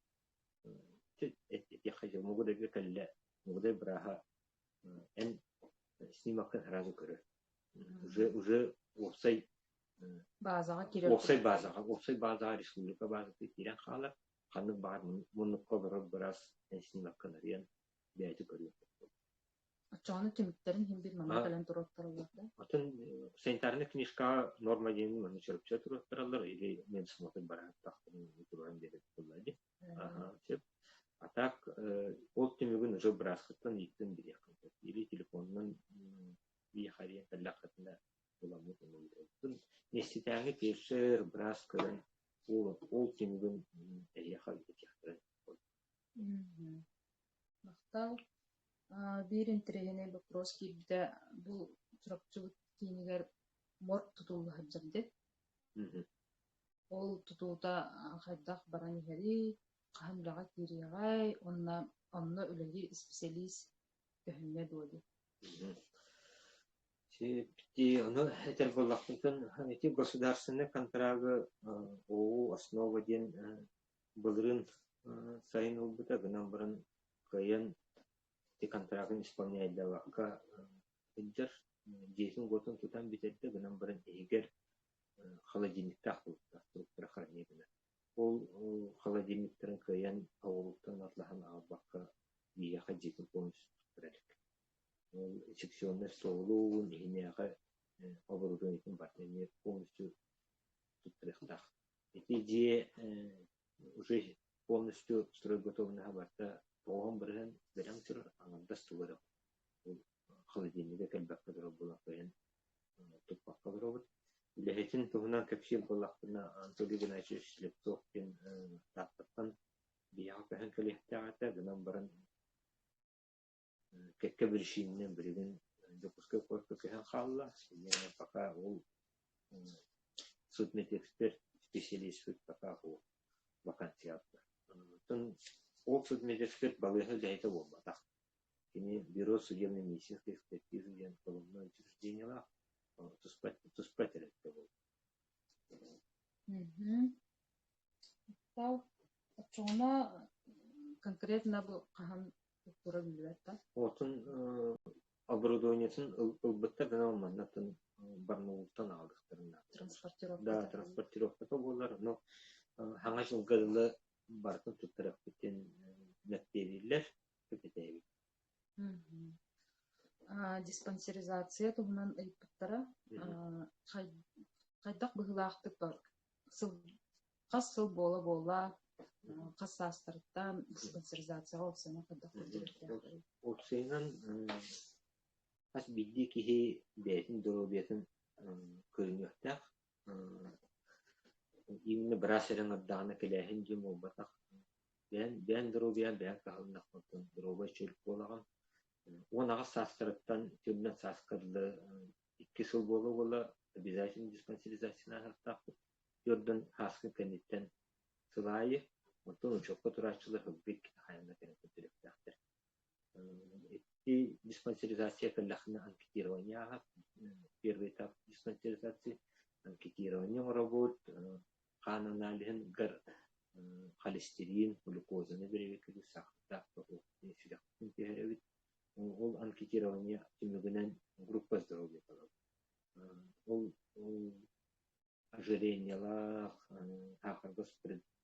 этиэххэ дьэ Мугудайга кэллэ, Мугудай бырааһа эн снимоккын сразу көрөр. Уже уже уопсай Баазаҕа киирэр уопсай баазаҕа уопсай баазаҕа республика баазатыгар киирэн хаалар. Ханнык баҕар муннукка олорор быраас эн снимоккын арыйан бэйэтэ көрүөн сөп. Оччоҕуна түмүктэрин иһин биир манна кэлэн туруоттараллар да? Атын санитарнай книжкаҕа норма диэн манна чорупча туруоттараллар или медсмотр барааттахтарын туруоран биэрэр буолла дии. Сөп. А так ол түмүгүн уже бырааскыттан ыйыттан билиэххин сөп. Или телефонунан биэхэ диэн кэллэххитинэ буламмыт ону Миэстэтээҥи фельдшер, быраас көрөн ол түмүгүн эһиэхэ этиэхтэрин Махтал. Биир интэриэһинэй боппуруос киирбитэ бу Чурапчыбыт киинигэр морг тутулла сылдьар дии. Ол тутуута хайдах баран иһэрий, хаһан үлэҕэ киириэҕэй уонна онно үлэлиир исписэлиис көһүннэ дуо дии. Ону этэр буоллахпытын ити государственнай контрагы ОУ «Основа» диэн былырыын сайын ылбыта гынан баран кыайан ити контрагын исполняйдаабакка сылдьар. Дьиэтин-уотун тутан бүтэрдэ гынан баран иһигэр холодильниктаах буолуохтаах туруктара хранение гынар. Ол холодильниктарын кыайан оҕолуттан атлаһан аҕалбакка биһиэхэ дьиэтин полностью туттара илик. Ол секционнай столун, иһинээҕи оборудованиетын барытын эмиэ полностью туттарыахтаах. Ити дьиэ уже полностью стройготовнаһа барыта 90% бэлэм турар, аҥардас туга эрэ ол холодильнига кэлбэккэ турар буолан кыайан туппакка олоробут. Үлэһитин туһунан кэпсиир буоллахпына, Анатолий Геннадьевич Слепцов диэн Тааттаттан биһиэхэ көһөн кэлиэхтээх этэ, гынан баран кэккэ биричиининэн билигин Дьокуускай куоракка көһөн хаалла. Пока ол судмедэксперт специалист пока ол вакансията. Оттон ол судмедэксперт балыыһа үлэһитэ буолбатах. Кини бюро судебно-медицинской экспертизы диэн колонна учреждениелаах туспа туспа тэрилтэ буолар. Оччоҕуна конкретно бу хаһан тура биллибэт да? Отун оборудованиетын ылбыттар гына манна атын Барнаултан аҕалыахтарын наада. Транспортировката. Да, транспортировката буолар. Но хаҥа дьылга дылы барытын туттарыахпыт диэн мэктиэлииллэр, кэпсэтээбит. Диспансеризация туһунан ыйыппыттара. Хайдах быһыылаахтык сыл хас сыл буола-буола, хас саастарыттан диспансеризацияҕа уопсайынан хайдах көрдөрүөхтээхтэрий? Уопсайынан хас биирдии киһи бэйэтин доруобуйатын көрүнүөхтээх. Именно быраас эрэ ыҥырдаҕына кэлээһин диэн буолбатах. Бэйэн бэйэн доруобуйаҕын бэйэҥ кыһалыннаххына доруобай чөл буолаҕын. 18 саастарыттан төннөн сааска дылы 2 сыл буола-буола обязательно диспансеризацияны ааһыахтаахпыт. Төрдүн ааскын кэнниттэн сыл аайы. Оттон учуокка турааччылар сылга иккитэ хайаан да кэлэн көрдөрүөхтээхтэр. Ити диспансеризация кэллэххинэ анкетирование ааһар. Первый этап диспансеризации анкетирование оҥоробут, хаан аналиһыгар холестерин, глюкозаны бэрэбиэркэлиир саахардаах сүрэхпитин түһэрэбит. Ол анкетирование түмүгүнэн группа здоровья талабыт. Ол ожирениелаах, саахарга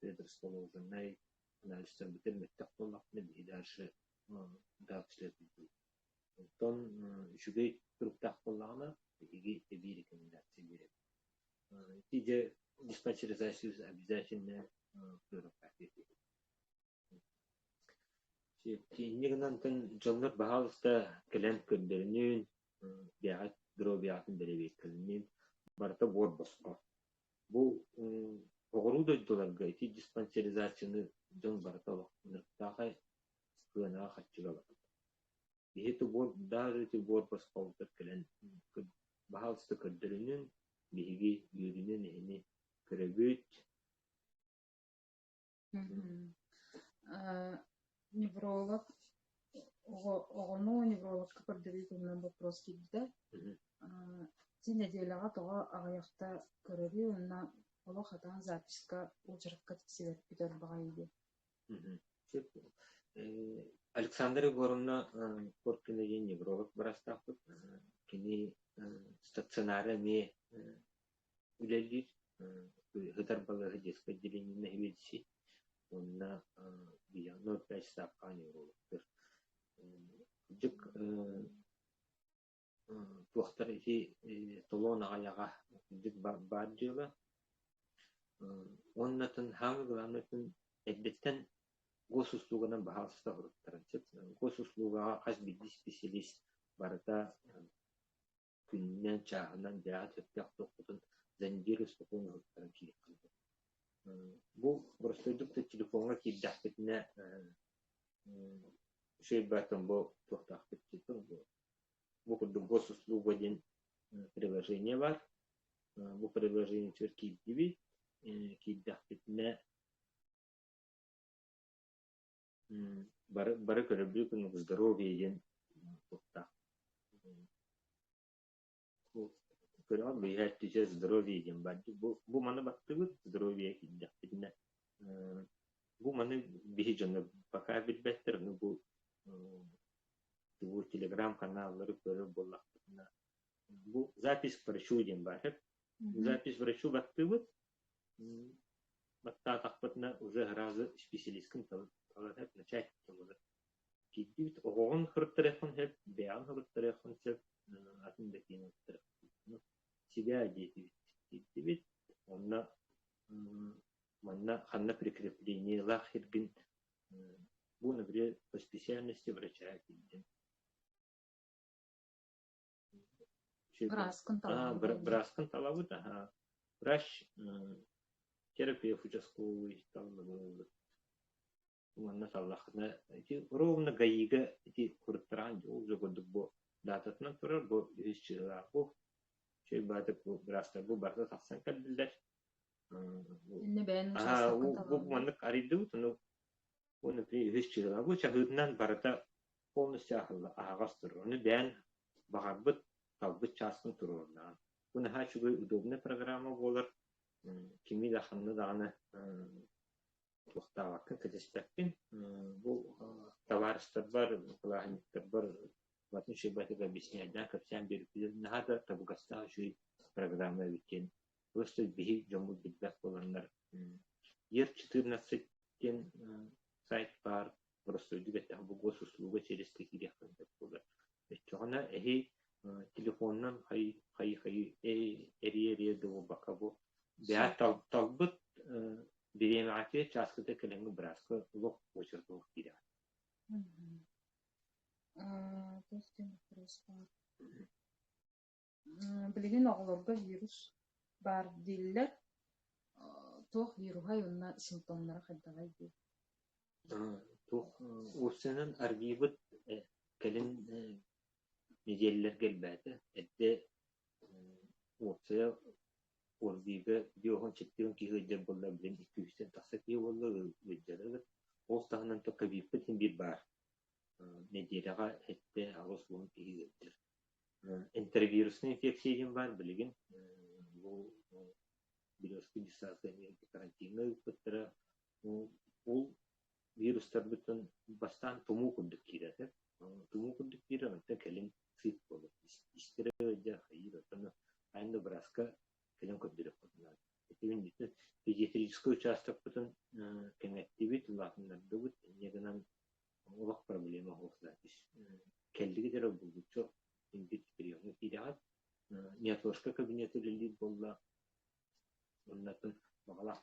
предрасположеннай анализтарбытын мөлтөх буоллахпына биһи дальше да обследуйдуубут. Онтон үчүгэй туруктаах буоллаҕына биһиги эбии рекомендация биэрэбит. Ити дьэ диспансеризация обязательно флюорография Инньэ гынан дьоннор баһаалыста кэлэн көрдөрүнүн, бэйэҕит доруобуйаҕытын бэрэбиэркэлэнин, барыта буор босхо. Бу оҕуруу дойдуларга ити диспансеризацияны дьон барыта олох ынырыктаахай сыанаҕа харчыга бараллар. Киһи баар ити буор босхолутар кэлэн баһаалыста көрдөрүнүн, биһиги үөрүнэн эһини көрөбүт. Невролог оҕону неврологка көрдөрүү туһунан боппуруос киирбитэ. Ити нэдиэлэҕэ тоҕо аҕыйахта көрөрүй уонна олох хатаан записка уочаракка тиксибэппит ырбаҕай диэн. Александра Егоровна Коркина диэн невролог быраастаахпыт. Кини стационара эмиэ үлэлиир. Ыһытар балыыһа детское отделение нэһилиэччи уонна 0,5 ставкаҕа неврологтар. Кырдьык туохтар ити толуон аҕайаҕа кырдьык баар дьыала. Уонна самое главное эрдэттэн госуслуганан баһаалыста оһоруттаран сөп. Госуслугаҕа хас биирдии специалист барыта күнүнэн, чааһынан бэйэҕит сөптөөх туоххутун за неделю спокойно уһуктаран киириэххин сөп. Бу боростуойдук да телефоҥҥа киирдэхпитинэ үчүгэй бу туохтаахпыт бу курдук госуслуга диэн приложение баар. Бу приложениетыгар киирдибит. Киирдэхпитинэ бары бары көрөбүт курдук здоровье диэн туохтаах көрөҕүт быыһааччы здоровье диэн баар бу бу маны баттыбыт здоровье киирдэхпитинэ бу маны биһи дьоно пока билбэттэр ну бу бу телеграм-каналлары көрөр буоллахпытына бу запись к врачу диэн баар запись врачу баттыыбыт Баттаатахпытына уже сразу исписэлиискин талан начать буолар. Киирдибит оҕоҕун суруттарыаххын сөп, бэйэҕин суруттарыаххын сөп, атын да киһини суруттарыаххын Себя диэтибит. Киирдибит. Онно манна ханна прикреплениелаах сиргин бу, например, по специальности врача киирдим. Бырааскын талабыт. Бырааскын талабыт, аха. Врач терапевт участковый таллыбыт. Уонна таллахына ити ровно ГАИга ити куруттараан ол же курдук бу дататынан турар бу үһүс чыһылаах бу үчүгэй баатык бу быраастар бу барыта тахсан кэллилэр. Инне бэйэн учаастаккын Бу маннык арыйдыбыт, ону Уонна үһүс чыһыла бу чаһыытынан барыта полностью аһаҕас турар. Ону бэйэн баҕарбыт, талбыт чааскын туруорнаҕын. Бу наһаа үчүгэй удобнай программа буолар. Кими да ханна даҕаны туохтаабаккын, кэтэспэккин. Бу табаарыстарбар, кылааһынньыктарбар батын үчүгэй объясняйдаан кэпсээн биэрбитин наһаа да табыгастаах үчүгэй программа эбит диэн просто биһи дьоммут билбэт буоланнар Ер 14 диэн сайт баар, боростуойдук эттэххэ бу госуслуга через киириэххин сөп буолар. Өччөҕүнэ эһи телефонунан хайыы-хайыы эрийэ-эрийэ да буолбакка бу бэйэ талбыт бириэмэҕитигэр чааскыта кэлэҥҥи бырааска олох очередь олох киирэҕит. Туох диэн вопрос баар? Билигин оҕолорго вирус баар дииллэр. Туох вируһай уонна симптомнара хайдаҕый дии? Туох уопсайынан РВИ-быт кэлин нэдиэлэлэргэ элбээтэ. Эрдэ уопсайа ОРВИ-га 57 киһи ыалдьар буолла, билигин 200-тэн тахса киһи буолла ыалдьарыгар. Ол таһынан ковидпыт син биир баар. Нэдиэлэҕэ 7-80 киһи ыалдьар. Энтеровируснай инфекция диэн баар билигин. Бу Березка десантка эмиэ карантиҥҥа ыыппыттара. Ол вирустарбытын бастаан тумуу курдук киирэр этэ. Тумуу курдук киирэр, онтон кэлин сыып буолар. Истэрэ ыалдьар, хайыыр, оттон хайаан да бырааска кэлэн көрдөрүөххүт наада. Ити педиатрическай учаастакпытын кэҥэттибит, улаатыннардыбыт. Инньэ гынан олох проблема суох. Кэллигит эрэ булгуччу инбит приемҥа киирэҕит. Неотложка кабинет үлэлиир буолла. Оннатын баҕалаах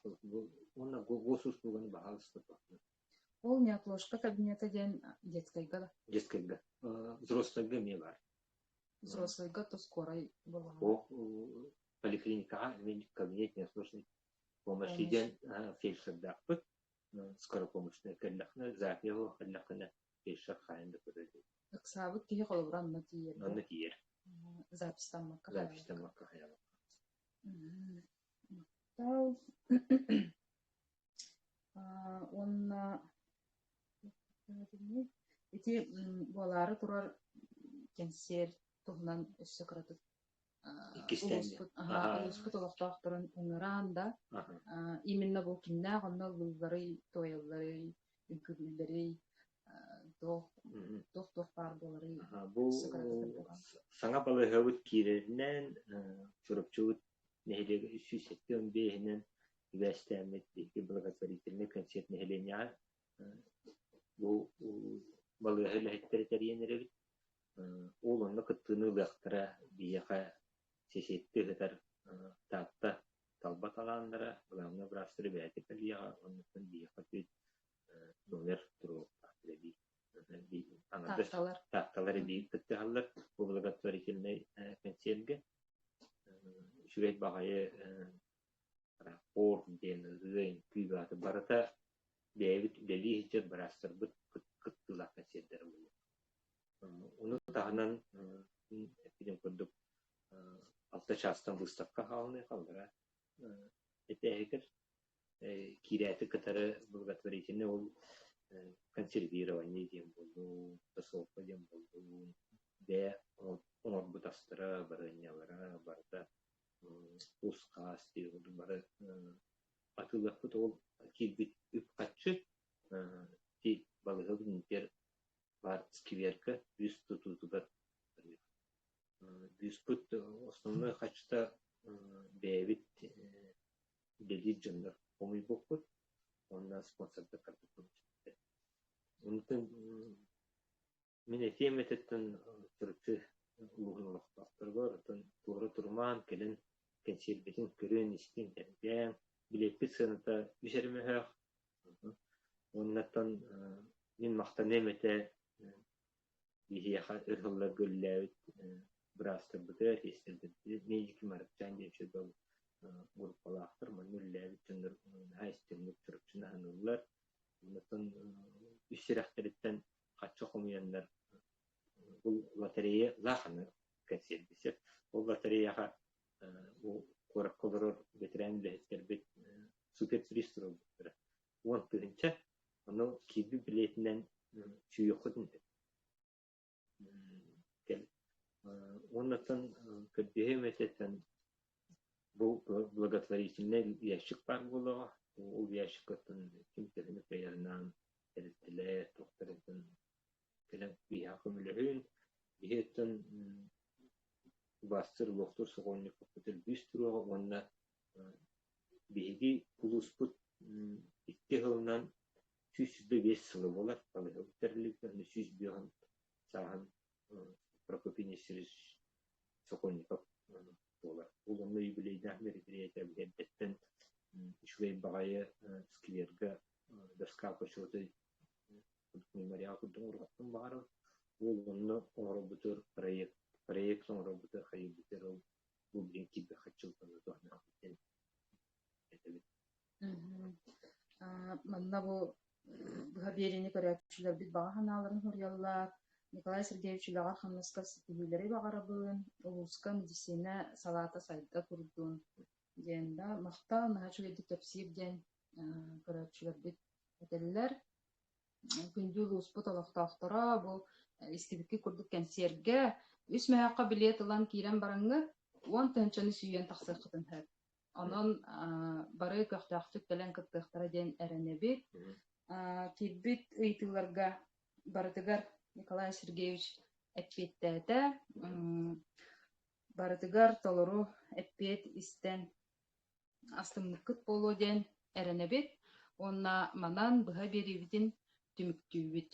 уонна госуслуганы баһаалыста Ол неотложка кабинета диэн детскайга да? Детскайга. Взрослайга эмиэ баар. Взрослайга то скорай буолаҕа. О, поликлиникаҕа эмиэ кабинет неотложной помощи диэн фельдшердаахпыт. Скоропомощная кэллэххинэ, запись кэллэххинэ фельдшер хаайан да көрөр. Ыксаабыт киһи холобура онно тиийэр. Онно тиийэр. Записьтаммакка. Записьтаммакка хайалакка. Махтал. Уонна ити буолаары турар кэнсиэр туһунан өссө кыратык улууспут, улууспут олохтоохторун ыҥыраан да именно бу кимнээх онно ыллыылларый, туойалларый, үҥкүүлүүллэрий, туох туох баар буоларый Бу саҥа балыыһабыт киирэринэн Чурапчыбыт нэһилиэгэ 375-инэн сибээстээммит биһиги благотворительнай концерт нэһилиэнньэҕэ бу балыыһа үлэһиттэрэ тэрийэн эрэбит. Ол онно кыттыыны ылыахтара биһиэхэ сэсиэттии сытар Таатта талба талааннара, главнай быраастары бэйэтэ кэлиэҕэ уонна биһиэхэ номер туруохтаахтар эбии. Таатталар. Таатталар эбии кыттыһаллар бу благотворительнай кэнсиэргэ. Үчүгэй баҕайы рапорт диэн ырыа үҥкүү баата барыта бэйэбит үлэлии сылдьар быраастарбыт кыттыылаах кэнсиэрдэрэ буолуо. Ону таһынан эппитим курдук алта чаастан выставка хаалыныаха аллара этээһигэр киирээти кытары благотворительный ол консервирование диэн буоллун, тосолка диэн буоллун, бэйэ оҥорбут астара, барыанньалара барыта кус-хаас диэн бары атыылаппыт ол киирбит үп-харчы ити балыыһа бүтүнүгэр баар скверка үс тутуутугар бүүспүт основной харчыта бэйэбит үлэлиир дьоннор хомуйбуппут уонна спонсордар карбыппыт. Онтон мин этиэм этиттэн Чурапчы улууһун олохтоохторугар оттон туора турумаан кэлэн кэнсиэрбитин көрөн-истэн сэргээҥ, билиэппит сыаната үс эрэ мөһөөх. Уоннаттан мин махтаныам этэ биһиэхэ өр сылларга үлэлээбит быраастарбытыгар, сиэстэрбитигэр Медики Марыкчаан диэн сүрбэл группалаахтар, манна үлэлээбит дьоннор наһаа истиҥник Чурапчыны аһыныыллар. Онтон үс сүрэхтэриттэн харчы хомуйаннар бу лотерея лааханы кэнсиэрдисэр. Ол лотереяҕа бу куоракка олорор бэтэрээн үлэһиттэрбит суперприз туруорбуттара. 10 000. Ону киирбит билиэтинэн сүүйүөххүтүн сөп. Уоннаттан көрдөһүөм этэ бу благотворительнай ящик баар буолуоҕа. Ол ящикаттан ким төһөнү кыайарынан тэрилтэлэр, туохтарыттан кэлэн биһиэхэ көмөлөһүн. Биһиэттэн убаастыыр луохтуур сокуонньукпутун бүүс туруоҕа уонна биһиги улууспут 2 сылынан 125 сыла буолар. Балыыһабыт тэриллибитэ 105 сааһын Прокопий Нестерович Сокольников буолар. Ол онно юбилейдаах мероприятие эрдэттэн үчүгэй баҕайы сквергэ доска почета мемориал курдук оҥоруохпун баҕарабын. Ол онно оҥоробутугар проект оҥоробутугар хайыыбытыгар ол бу билигин киирбит хаччылтаны туһаныахпыт этэбит. Манна бу быһа биэриини көрөөччүлэрбит баҕа санааларын суруйаллар. Николай Сергеевич үлэҕэр-хамнаска ситиһиилэри баҕарабын, улууска медицина салаата сайда турдун. Диэн да махтал, наһаа үчүгэйдик кэпсиир диэн көрөөччүлэрбит этэллэр. Күндү улууспут олохтоохторо бу истибиккит курдук кэнсиэргэ үс мөһөөххө билиэт ылан киирэн бараҥҥыт 10 тыһыынчаны сүүйэн тахсыаххытын сөп. Онон бары көхтөөхтүк кэлэн кыттыахтара диэн эрэнэбит. Киирбит ыйытыыларга барытыгар Николай Сергеевич эппиэттээтэ. Барытыгар толору эппиэт истэн астыммыккыт буолуо диэн эрэнэбит уонна манан быһа биэриибитин түмүктүүбүт.